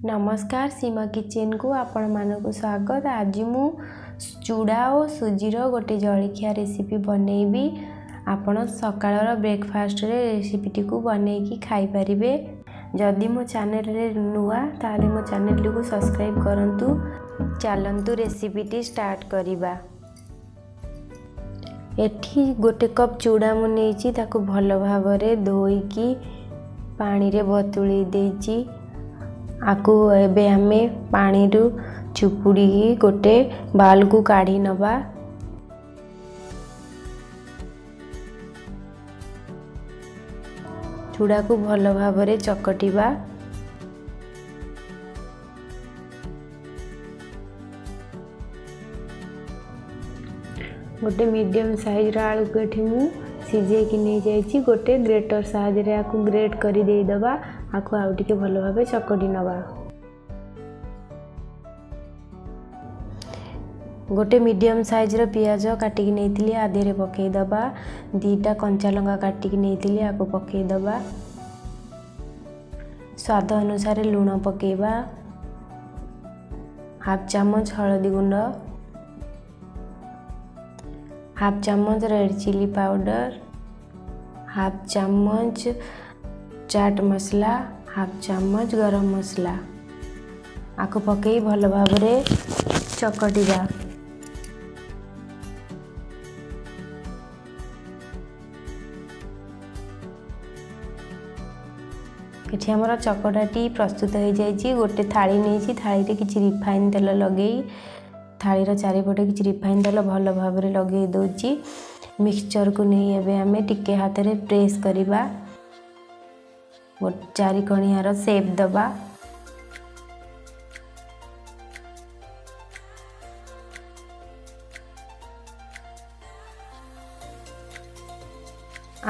ନମସ୍କାର, ସୀମା କିଚେନକୁ ଆପଣମାନଙ୍କୁ ସ୍ୱାଗତ। ଆଜି ମୁଁ ଚୁଡ଼ା ଓ ସୁଜିର ଗୋଟେ ଜଳଖିଆ ରେସିପି ବନେଇବି। ଆପଣ ସକାଳର ବ୍ରେକଫାଷ୍ଟରେ ରେସିପିଟିକୁ ବନେଇକି ଖାଇପାରିବେ। ଯଦି ମୋ ଚ୍ୟାନେଲରେ ନୂଆ, ତାହେଲେ ମୋ ଚ୍ୟାନେଲଟିକୁ ସବସ୍କ୍ରାଇବ୍ କରନ୍ତୁ। ଚାଲନ୍ତୁ ରେସିପିଟି ଷ୍ଟାର୍ଟ କରିବା। ଏଠି ଗୋଟେ କପ୍ ଚୁଡ଼ା ମୁଁ ନେଇଛି, ତାକୁ ଭଲ ଭାବରେ ଧୋଇକି ପାଣିରେ ବତୁଳେଇ ଦେଇଛି। ଆକୁ ଏବେ ଆମେ ପାଣିରୁ ଚୁପୁଡ଼ିକି ଗୋଟେ ବାଲ୍କୁ କାଢ଼ି ନେବା। ଚୁଡ଼ାକୁ ଭଲ ଭାବରେ ଚକଟିବା। ଗୋଟେ ମିଡ଼ିୟମ୍ ସାଇଜ୍ର ଆଳୁକୁ ଏଠି ମୁଁ ସିଝେଇକି ନେଇଯାଇଛି। ଗୋଟେ ଗ୍ରେଟର୍ ସାହାଯ୍ୟରେ ଆକୁ ଗ୍ରେଟ୍ କରି ଦେଇଦେବା। ଆକୁ ଆଉ ଟିକେ ଭଲ ଭାବେ ଚକଟି ନେବା। ଗୋଟେ ମିଡ଼ିୟମ୍ ସାଇଜ୍ର ପିଆଜ କାଟିକି ନେଇଥିଲି, ଆ ଦେହରେ ପକାଇଦେବା। 2ଟା କଞ୍ଚା ଲଙ୍କା କାଟିକି ନେଇଥିଲି, ଆକୁ ପକାଇଦେବା। ସ୍ୱାଦ ଅନୁସାରେ ଲୁଣ ପକାଇବା, ହାଫ୍ ଚାମଚ ହଳଦୀ ଗୁଣ୍ଡ, ହାଫ୍ ଚାମଚ ରେଡ଼୍ ଚିଲି ପାଉଡ଼ର, ହାଫ୍ ଚାମଚ ଚାଟ୍ ମସଲା, ହାଫ୍ ଚାମଚ ଗରମ ମସଲା। ଆକୁ ପକାଇ ଭଲ ଭାବରେ ଚକଟିବା। ଏଠି ଆମର ଚକଟାଟି ପ୍ରସ୍ତୁତ ହୋଇଯାଇଛି। ଗୋଟେ ଥାଳି ନେଇଛି, ଥାଳିରେ କିଛି ରିଫାଇନ୍ ତେଲ ଲଗେଇ ଥାଳିର ଚାରିପଟେ କିଛି ରିଫାଇନ୍ ତେଲ ଭଲ ଭାବରେ ଲଗେଇ ଦେଉଛି। ମିକ୍ସଚରକୁ ନେଇ ଏବେ ଆମେ ଟିକେ ହାତରେ ପ୍ରେସ୍ କରିବା, ଚାରିକଣିଆର ସେପ୍ ଦେବା।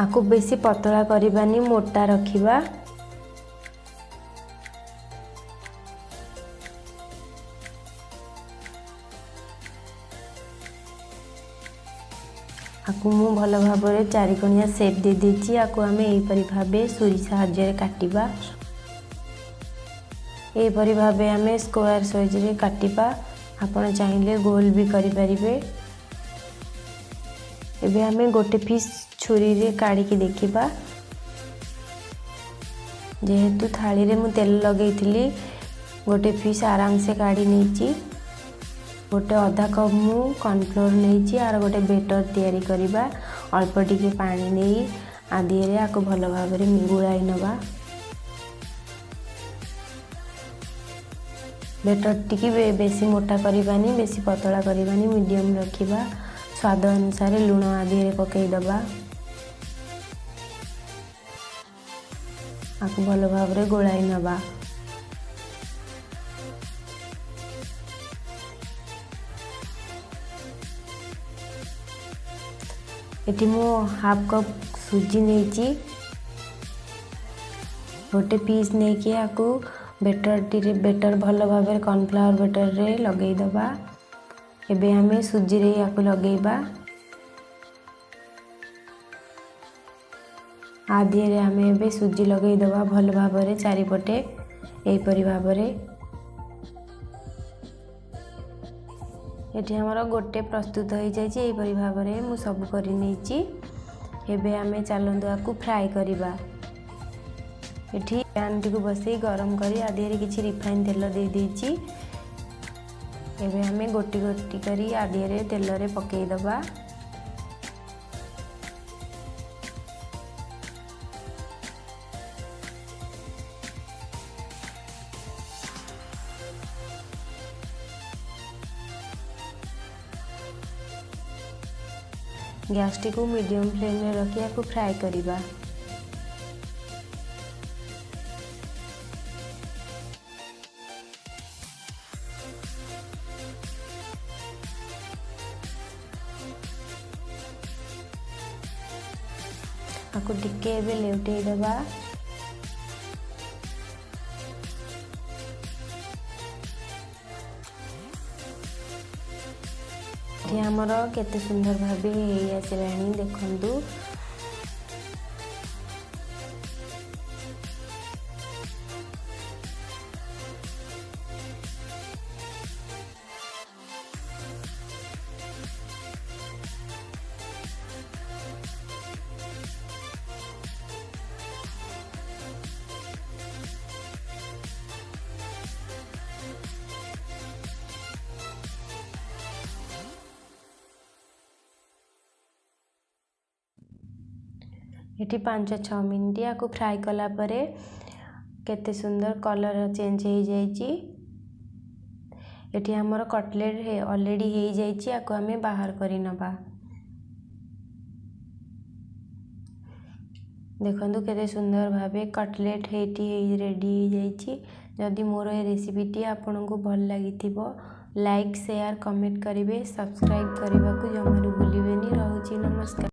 ଆକୁ ବେଶୀ ପତଳା କରିବାନି, ମୋଟା ରଖିବା। ଆକୁ ମୁଁ ଭଲ ଭାବରେ ଚାରିକଣିଆ ସେପ୍ ଦେଇଦେଇଛି। ଆକୁ ଆମେ ଏହିପରି ଭାବେ ଛୁରୀ ସାହାଯ୍ୟରେ କାଟିବା। ଏହିପରି ଭାବେ ଆମେ ସ୍କୋୟାର ସାଇଜରେ କାଟିବା। ଆପଣ ଚାହିଁଲେ ଗୋଲ ବି କରିପାରିବେ। ଏବେ ଆମେ ଗୋଟେ ପିସ୍ ଛୁରୀରେ କାଢ଼ିକି ଦେଖିବା। ଯେହେତୁ ଥାଳିରେ ମୁଁ ତେଲ ଲଗେଇଥିଲି, ଗୋଟେ ପିସ୍ ଆରାମସେ କାଢ଼ି ନେଇଛି। ଗୋଟେ ଅଧା କପ୍ ମୁଁ କର୍ଣ୍ଣଫ୍ଲୋର୍ ନେଇଛି, ଆର ଗୋଟେ ବେଟର୍ ତିଆରି କରିବା। ଅଳ୍ପ ଟିକେ ପାଣି ଦେଇ ଆ ଦିହରେ ଆକୁ ଭଲ ଭାବରେ ଗୋଳାଇ ନେବା। ବେଟର୍ ଟିକେ ବେଶୀ ମୋଟା କରିବାନି, ବେଶୀ ପତଳା କରିବାନି, ମିଡ଼ିୟମ୍ ରଖିବା। ସ୍ୱାଦ ଅନୁସାରେ ଲୁଣ ଆ ଦିହରେ ପକାଇଦେବା। ଆକୁ ଭଲ ଭାବରେ ଗୋଳାଇ ନେବା। ଏଠି ମୁଁ ହାଫ୍ କପ୍ ସୁଜି ନେଇଛି। ଗୋଟେ ପିସ୍ ନେଇକି ଆକୁ ବେଟର୍ଟିରେ ବେଟର୍ ଭଲ ଭାବରେ କର୍ଣ୍ଣଫ୍ଲାୱାର ବେଟର୍ରେ ଲଗେଇଦେବା। ଏବେ ଆମେ ସୁଜିରେ ୟାକୁ ଲଗେଇବା। ଆ ଦିହରେ ଆମେ ଏବେ ସୁଜି ଲଗେଇଦେବା ଭଲ ଭାବରେ ଚାରିପଟେ, ଏହିପରି ଭାବରେ। ଏଠି ଆମର ଗୋଟେ ପ୍ରସ୍ତୁତ ହୋଇଯାଇଛି। ଏହିପରି ଭାବରେ ମୁଁ ସବୁ କରିନେଇଛି। ଏବେ ଆମେ ଚାଲନ୍ତୁ ଆକୁ ଫ୍ରାଏ କରିବା। ଏଠି ପ୍ୟାନ୍ଟିକୁ ବସେଇ ଗରମ କରି ଆ ଦେହରେ କିଛି ରିଫାଇନ୍ ତେଲ ଦେଇଦେଇଛି। ଏବେ ଆମେ ଗୋଟି ଗୋଟି କରି ଆ ଦେହରେ ତେଲରେ ପକାଇଦେବା। ଗ୍ୟାସଟିକୁ ମିଡ଼ିୟମ୍ ଫ୍ଲେମ୍ରେ ରଖି ଆକୁ ଫ୍ରାଏ କରିବା। ଆକୁ ଟିକେ ଏବେ ଲେଉଟେଇ ଦେବା। ଏଠି ଆମର କେତେ ସୁନ୍ଦର ଭାବେ ହେଇ ଆସିଲାଣି ଦେଖନ୍ତୁ। ଏଠି 5-6 ମିନିଟ୍ ୟାକୁ ଫ୍ରାଏ କଲା ପରେ କେତେ ସୁନ୍ଦର କଲର୍ ଚେଞ୍ଜ ହେଇଯାଇଛି। ଏଠି ଆମର କଟଲେଟ୍ ଅଲରେଡ଼ି ହେଇଯାଇଛି, ୟାକୁ ଆମେ ବାହାର କରି ନେବା। ଦେଖନ୍ତୁ କେତେ ସୁନ୍ଦର ଭାବେ କଟଲେଟ୍ ଏଇଠି ହେଇ ରେଡ଼ି ହେଇଯାଇଛି। ଯଦି ମୋର ଏ ରେସିପିଟି ଆପଣଙ୍କୁ ଭଲ ଲାଗିଥିବ, ଲାଇକ୍, ସେୟାର, କମେଣ୍ଟ କରିବେ। ସବସ୍କ୍ରାଇବ୍ କରିବାକୁ ଜମାରୁ ଭୁଲିବେନି। ରହୁଛି, ନମସ୍କାର।